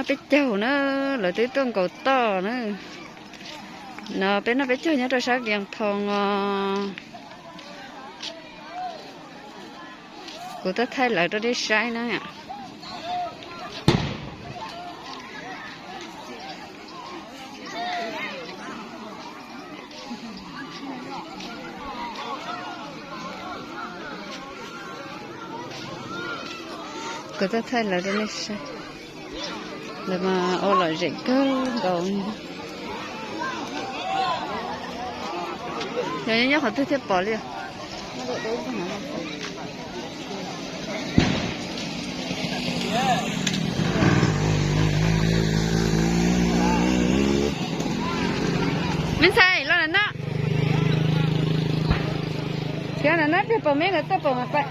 Peb caug na, lawv twb tuaj nkaum toj na. No peb noj peb caug nyob rau sab Vias Thoo os. Kuv tuaj thaij lawv rau nej saib na. Kuv tuaj thaij lawv rau nej saib. Lawv mas ua lom zem kawg nkaus. Yog nyob qhov twg thiaj pom li. Me ntxhais los na no. Khiav na no, peb pom me nkawd tuaj pom mas pais.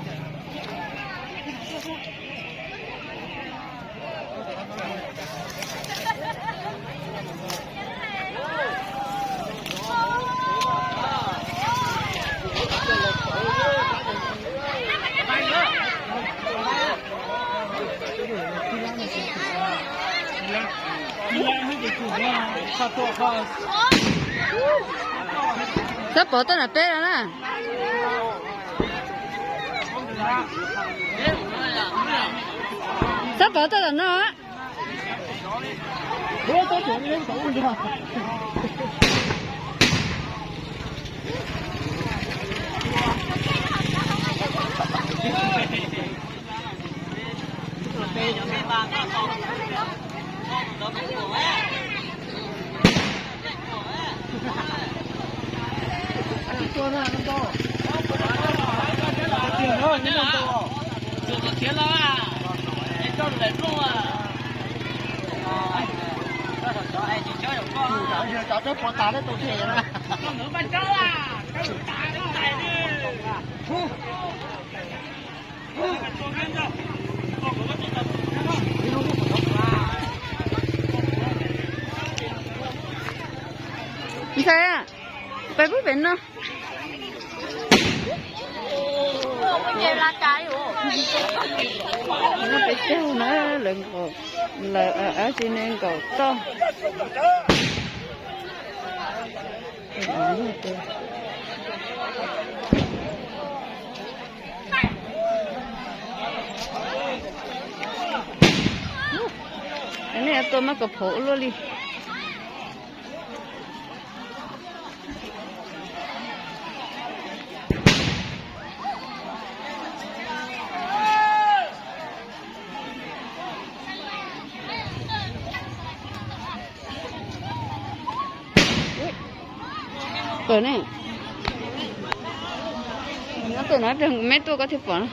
Txhob pov toj nram peb no na. Txhob pov toj tom no. Ntxhais, pais pub pem no. Peb caug na, lawv nkaum, lawv ab tsi ne nkaum toj. Nej tua maj kom phom ua luaj li. Pawg ne, nyob tuaj no, me tuaj koj thiaj pom na.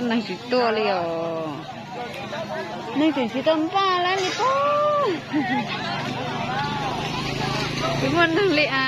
Neeg tsis tuaj li os. Neeg tseem tsis tau npaj lawm li pob. Tsis muaj neeg li as.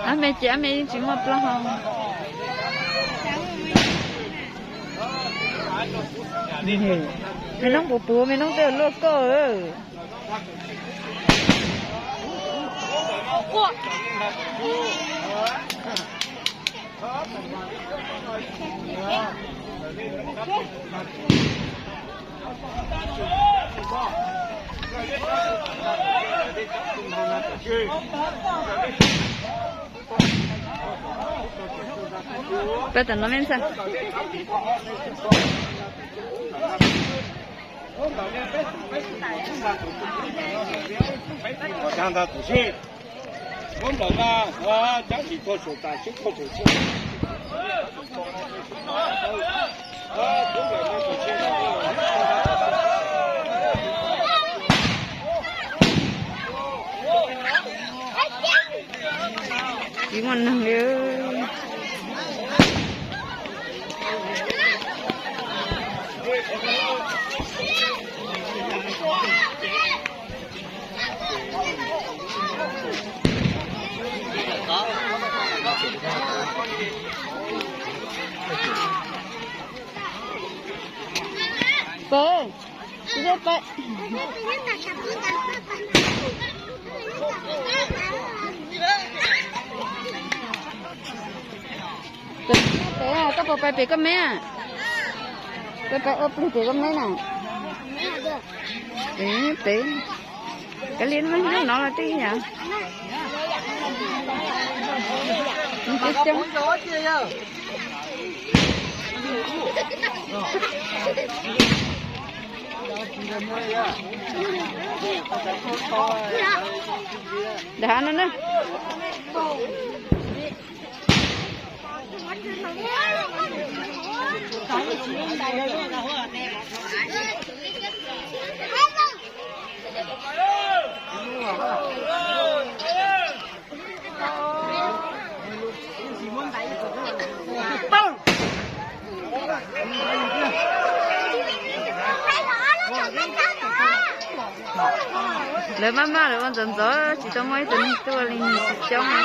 Ab me ces ab me yeej tsis muaj plaub hau. Me noob puv puv, me noob twb luaj koj. Peb tam no me ntxhais. Tsis muaj neeg li. Peb, peb, peb. Peb, koj puas pais pem koj meb? Peb pais ua plig pem koj meb na. Peb, peb. Kav liam, nyob no los twb yog coob. Ntawm hav no na. Lawv maj maj lawv ua ntxov ntxov tsis tau muaj ib tug neeg tuaj li, neeg tsis coob li.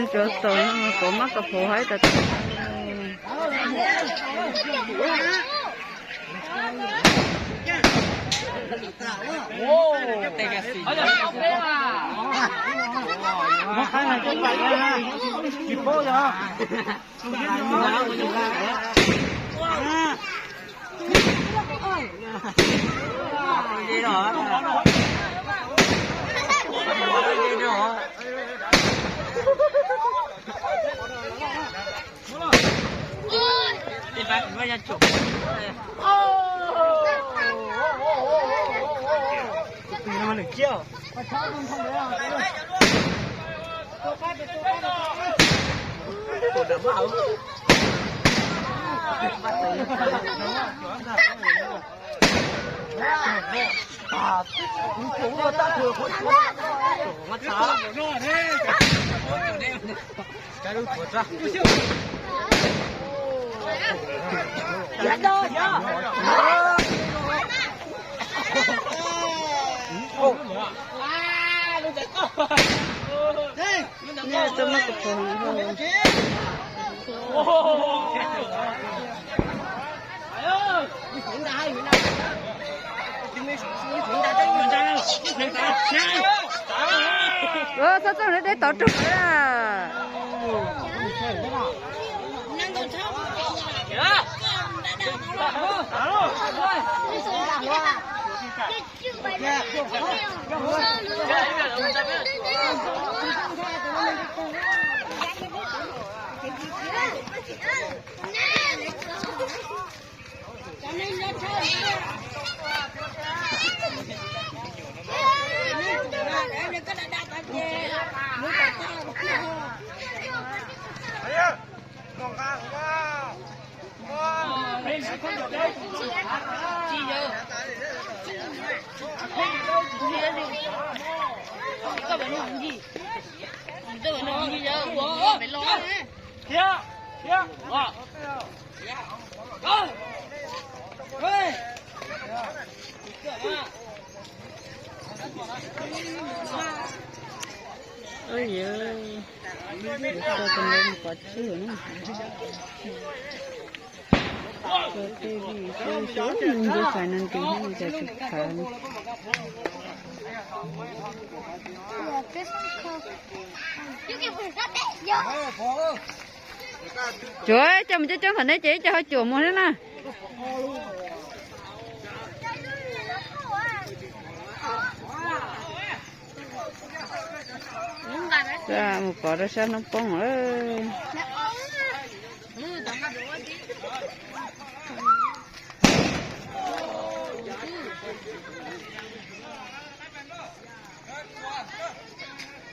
Tsuav tau kov mab kov phuam hais tas. Txhob txog deb tod rau lawm. Ua yog, ua tus ntawd mus pov tseg na. Ua tej vij xwb xwb, ntsej fais no nti thiab cas tsis khav. Cuam, coj mus coob coob qhov neb ces ib co ho cuam mus thiab na. Mus pov rau sab hnub poob lawm.